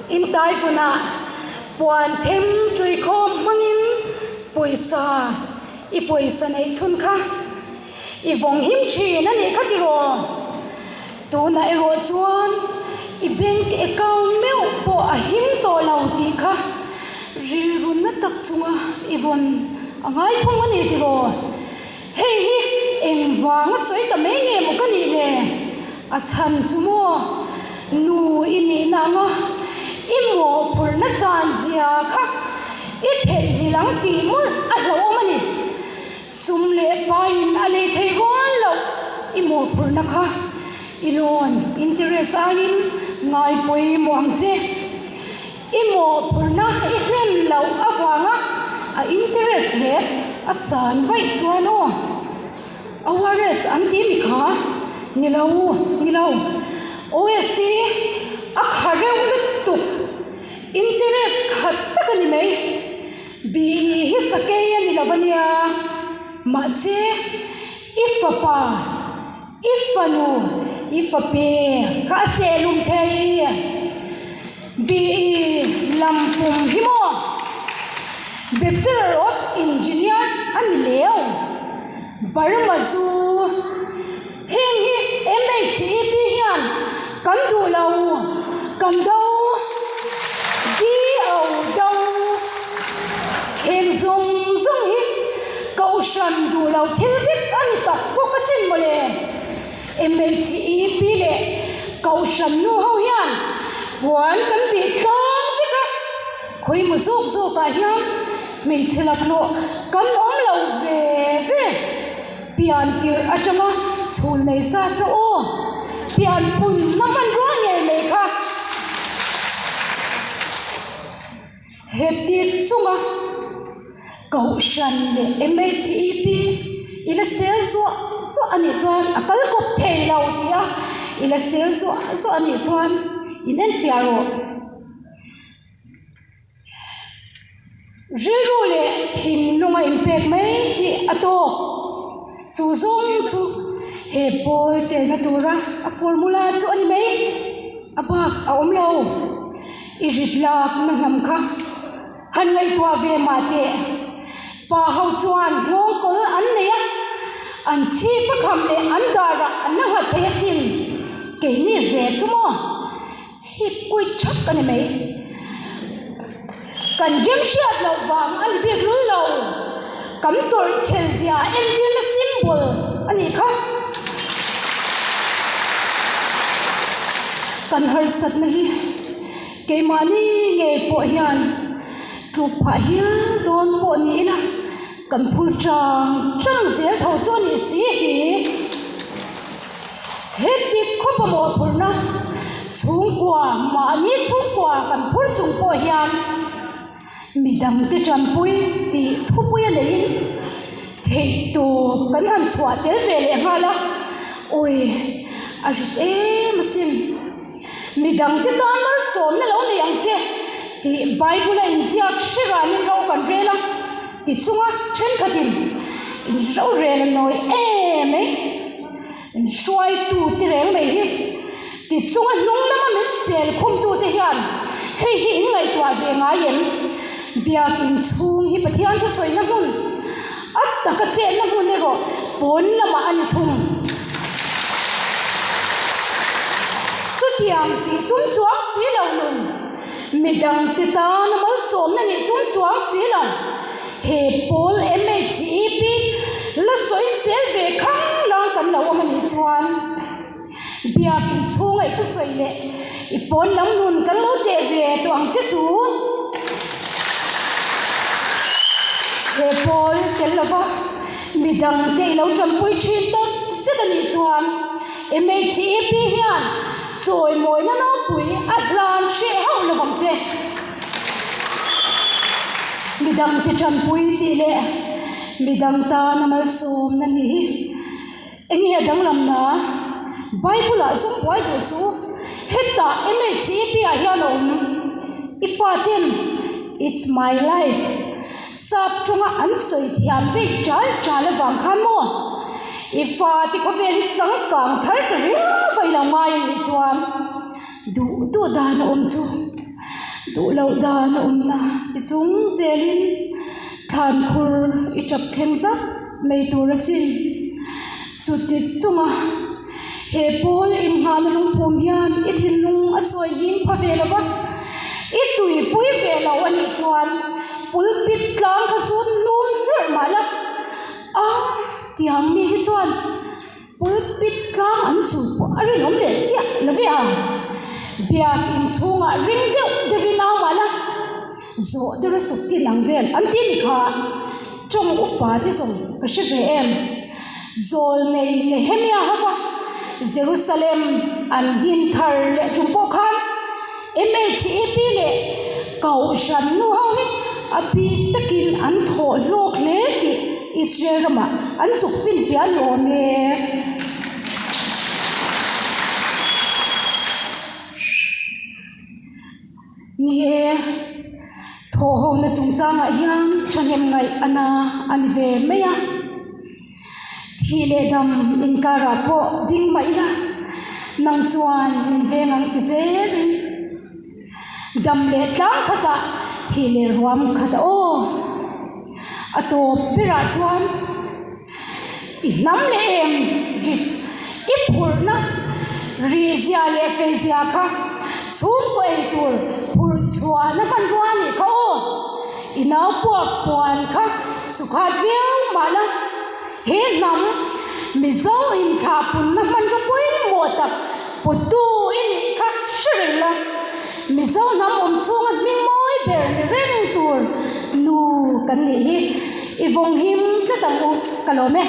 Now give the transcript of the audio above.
In tai hunah puan them tui khawm hmangin pawisa i pawisa neih chhun kha i vawng him thin a nih kha tiraw? Tunah erawh chuan i bank account meuh pawh a him tawh lo tih kha rilru na tak chunga i vawn a ngai thung a ni tiraw? Hei hi engvanga sawi ta mai nge maw ka nih le? A chhan chu maw nu i nihna anga i mawhphurhna zan zia kha i theihnghilh ang tih mawlh a hlauhawm a ni. Sum leh paiin a lei thei rual loh i mawhphurhna kha i loan interest aiin ngai pawimawh ang che. I mawhphurhna i hlen loh avanga a interest rate a san vaih chuan aw ORS an ti mi kha ni lo ni lo OSC a kha reuh lutuk interest khat tak a ni mai. BE hi sakei a ni lo a nia mahse i fapa I fanu, i fape kha a sehlum thei. BE lam pum hi maw? Bachelor of Engineer a ni leu. Burma zu. Heng hi MHEP hian kan duh lo, kan do. DO do. Heng zawng zawng hi Kohhran duh lo thil vek a ni tak bawk asin mawle. MHEP leh Kohhran nu ho hian puan kan bih tlang vek a, khawimaw zawk zawkah hian hmeichhe laklawh kan awm lo ve ve. Pian tirh atanga chhun nei sa chu aw, pian pun na hmanrua ngei mai kha. Heti chunga Kohhran leh MHEP i la sel zuah zuah a nih chuan a kal kawp thei lo tih a, i la sel zuah zuah a nih chuan in enfiah rawh. Rilru leh thinlunga inpek mai hi a tawk. Chu zawng chu he pawl telna tura a formula chu a ni mai. A bak a awm lo. I rit lakna hnam kha han ngaihtuah ve mah teh. Pa ho chuan nghawngkawl an nei a, an chhip a kham leh an darah an la nghat thei asin. Keini ve chu maw? Chhip kuit thak a ni mai. Kan rem hriat loh vang a ni bik lul lo. Kan tawrh chhel zia entirna symbol a nih kha. Kan harsatna hi keimahni ngei pawh hian tluk phah hial dawn pawh ni ila kan phur chang chang zel tho chu a nih si hi. Heti khawpa mawhphurhna chhungkua mahni chhungkua kan phur chung pawh hian midangte tanpui tih thupui a neihin theih tawp kan han chhuah tel ve leh nghal a, awi a rit em asin. Midangte tan malsawmna lo nei ang che tih Bible a inziak hre ranin ro kan rel a, tichunga thenkhatin in rorel a nawi em mai. In hruaitu te reng mai hi tichunga hnung lama min sel khumtute hian hei hi in ngaihtuah ve ngai em? Biakin chhung hi Pathian thusawina hmun a taka chetna hmun erawh pawn lamah a ni thung. Chutiang tih tum chuang si lo nun, midangte tana malsawmna nih tum chuang si lo. He pawl MHEP la sawi sel ve khang lang kan lo awm a nih chuan biakin chhunga i thusawi leh i pawn lam nun kan lo teh ve tawh ang che chu. He pawl tel lova midangte i lo tanpui thin tak zet a nih chuan MHEP hian chawimawina naupui a hlan hreh hauh lovang che. Midangte tanpui tih leh midang tana malsawmna nih hi eng nge danglamna? Bible-ah zawng buai duh suh. Hetah MHEP-ah hian a awm. I faten It's my life sap tawnga an sawi thiam bik ṭal ṭal avang khan maw? I fate khawvel hi changkang thar ta riau a i lo ngai a nih chuan duh duh dan a awm chu. Duh loh dan a awmna ti chung zelin thlan khur i tap thleng zat mai tur asin. Chuti chunga he pawl inghahna lungphum hian i thinlung a sawi hing pha ve lo va, i tuipui ve lo a nih chuan pulpit tlang kha zut lum hlurh mah la, a tiang mi hi chuan Pulpit tlang an zut pawh a rinawm leh chiah lo ve a, biak inchhungah ring deuh deuhin au mah la, zawh deuh a suk tin ang vel an ti ni kha, tawng upa te zawng ka hre ve em. Zawl nei Nehemia hova Jerusalem an din thar leh tum pawh khan MHEP leh Kohhran nu ho hi a bik takin an thawh hlawk hle tih Israel ramah an zuk finfiah a ni awm e. Ni e, thawhhona chungchangah hian thahnem ngaih a na a ni ve mai a. Thih leh dam inkarah pawh ding mah ila, nang chuan min veng ang ti zelin dam leh tlang khatah thih leh ruam khatah aw. A tawp berah chuan i hnam leh em rit i phurhna rihzia leh feizia kha chhungkaw ei tur phurh chhuahna hmanrua a nih kha aw. I nau puak puan kha sukhat viau mah la, he hnam Mizo inthlahpunna hmanraw pawimawh tak putu i nih kha hre reng la, Mizo hnam awm chhunga hming mawi ber ni reng tur nu kan nih hi i vawng him tlat ang u, ka lawm e.